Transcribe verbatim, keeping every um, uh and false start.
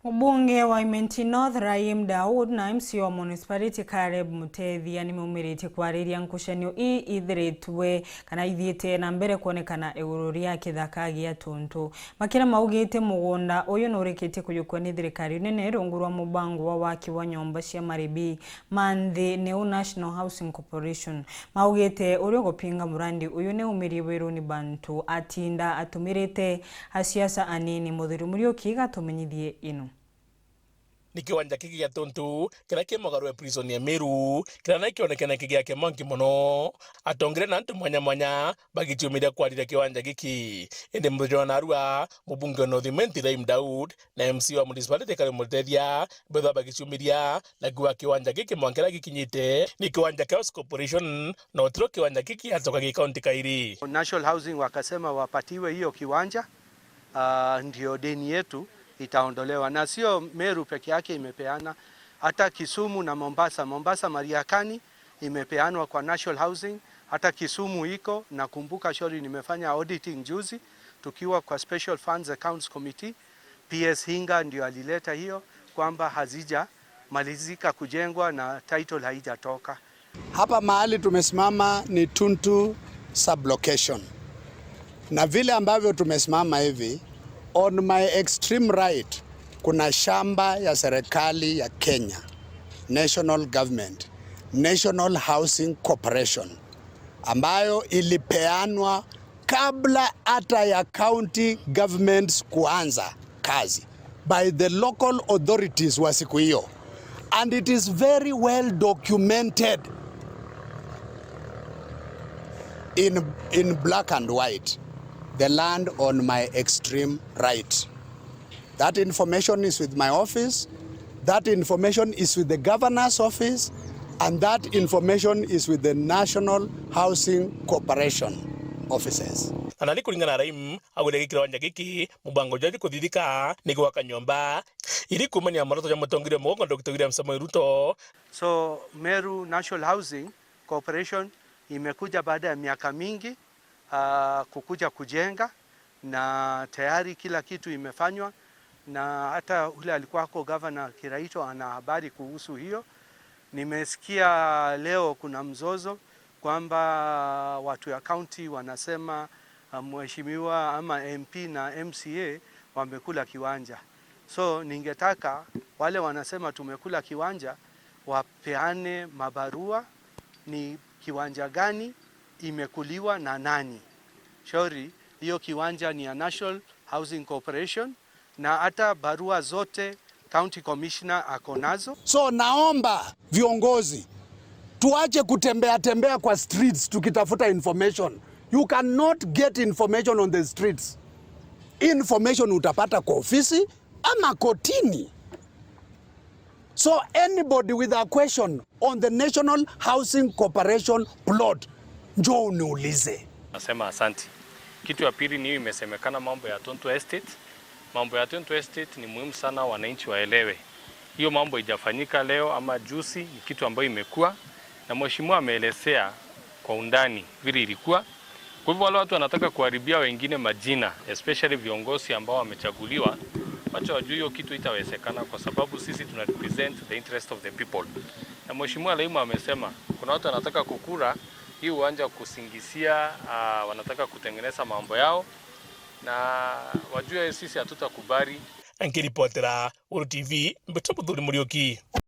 Mubunge wa Imenti North, Rahim Daud, na M C A wa municipality, Caleb Mutethia, nimaumiritie kwariria nkucanio ii ithiritwe kana ithiite na mbere kwonekana iguru ria kithaka gia Tuntu. Makira maugite mugunda uyu nurikitie kujukua ni thirikari nene rungu rwa mubango wa waki wa nyomba cia maribi ma nthi, niu National Housing Corporation. Maugite uria ugupinga murandi uyu ni umirie wiruni bantu atinda atumirite asiasa anini. Muthuri Muriuki gatumenyithie ino. Ni kiwanja giki gia Tuntu kiria ki mugaru e prison ya Meru, kiria na kionekene kigiake mwanki mono. Atongire na antu mwanya mwanya bagiciumiria kwariria kiwanja giki. Indi muthenya wa narua, mubunge wa North Imenti Rahim Daud na M C A wa municipality Caleb Mutethia bethwa bagiciumiria na kuuga kiwanja giki mwanka kiria gikinyite ni kiwanja kia Housing Corporation, na utiro kiwanja giki giacoka gi kaunti kairi. National Housing wakasema wapatiwe hiyo kiwanja, ah, ndio deni yetu itaondolewa. Na sio Meru peke yake imepeana, hata Kisumu na Mombasa. Mombasa Mariakani imepeanwa kwa National Housing, hata Kisumu iko. Nakumbuka, sorry, nimefanya auditing juzi tukiwa kwa Special Funds Accounts Committee. P S Hinga ndio alileta hiyo kwamba hazijamalizika kujengwa na title haijatoka. Hapa mahali tumesimama ni Tuntu sublocation. Na vile ambavyo tumesimama hivi, on my extreme right, kuna shamba ya serikali ya Kenya, National Government, National Housing Corporation, ambayo ilipeanwa kabla hata ya county governments kuanza kazi, by the local authorities wa siku hiyo. And it is very well documented in, in black and white, the land on my extreme right. That information is with my office. That information is with the governor's office. And that information is with the National Housing Corporation offices. Na nani kuringana na Rahim, augire giki kiwanja giki, mubango jwaji kuthithika ni gwaka nyomba iri kuumania na muoroto jwa mutongeria wa mugongo Doctor William Samoei Ruto. So, Meru National Housing Corporation imekuja baada ya miaka mingi, ah, kukuja kujenga, na tayari kila kitu imefanywa, na hata ule alikuwa ako gavana Kiraitu ana habari kuhusu hiyo. Nimesikia leo kuna mzozo kwamba watu ya county wanasema, ah, mheshimiwa ama M P na M C A wamekula kiwanja. So, ningetaka wale wanasema tumekula kiwanja wapeane mabarua ni kiwanja gani imekuliwa na nani. Shauri, hiyo kiwanja ni ya National Housing Corporation, na hata barua zote county commissioner ako nazo. So, naomba viongozi tuache kutembea tembea kwa streets tukitafuta information. You cannot get information on the streets. Information utapata kwa ofisi ama kotini. So anybody with a question on the National Housing Corporation plot, njoo uniulize. Nasema asante. Kitu ya pili ni hiyo imesemekana mambo ya Tuntu Estate. Mambo ya Tuntu Estate ni muhimu sana wananchi waelewe. Hiyo mambo haijafanyika leo ama juzi, ni kitu ambayo imekuwa, na mheshimiwa ameelezea kwa undani vile ilikuwa. Kwa hivyo wale watu wanataka kuharibia wengine majina, especially viongozi ambao wamechaguliwa, wacha wajue hiyo kitu itawezekana, kwa sababu sisi tuna represent the interest of the people. Na mheshimiwa Laimu amesema kuna watu wanataka kukula hii uwanja kusingizia, ah, wanataka kutengeneza mambo yao, na wajue sisi hatutakubali. Nkiripotera Uru T V, mbita Muthuri Muriuki.